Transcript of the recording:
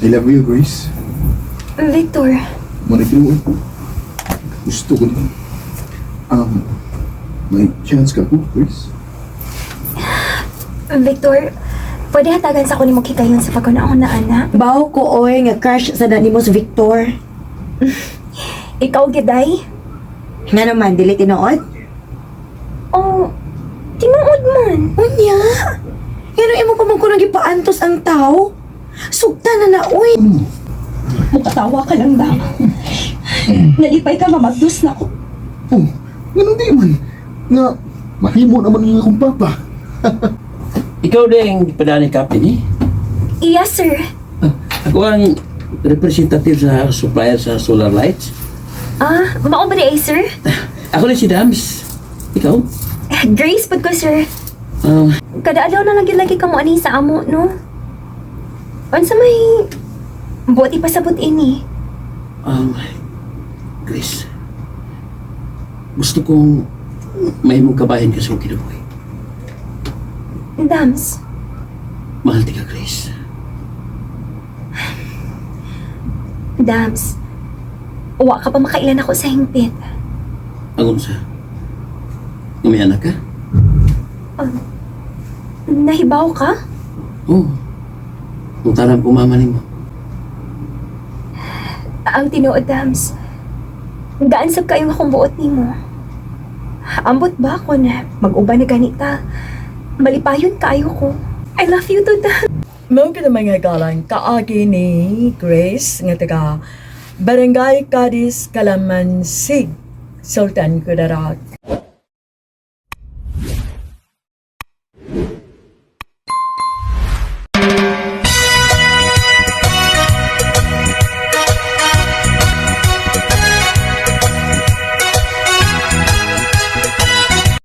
I love you, Grace. Victor, Muna tinuod. Gusto ko din. May chance ka ko, Grace? Victor, pwede hatagan sa ko nimo kikayon sa pagkuna na ana. Bawo ko oy nga crush sa na nimo si Victor. Ikaw giday? Nga naman dili tinuod? Oh, tinuod man. Unya. Ngano imo pa man kuno gipaantos ang tao? Sugta na na oy. Mukatawa ka lang ba? Nalipay ka mamagdus na ko. Oh, ganun di man. Nga, mahimo naman nga akong papa. Ikaw din padala ni Captain eh. Yes, sir. Ako ang representative sa supplier sa solar lights. Ah, mao ba di ay, sir? Ako rin si Dams. Ikaw? Grace pud ko, sir. Ah, Kada adlaw na lang gyud lagi kamo ani sa amo, no? Unsa may buot ipasabot ini? Chris. Gusto kong may mong kabahin ka sa kinabuhi. Dams, Mahal ti ka, Grace. Dams. Wa ka pa makailan ako sa hingpit. Ang unsa? Nga may anak ka? Nahibaw ka? Oo. Oh. Kung tanam ko mama nimo. Ang tinuod, Dams. Gaan sab kayo akong buot nimo. Ambot ba ako na mag-uban na ganita? Malipayon kaayo ko. I love you too, Dams. Mao gid ang mga galang kaagi ni Grace nga taga Barangay Cadiz, Kalamansig, Sultan Kudarat.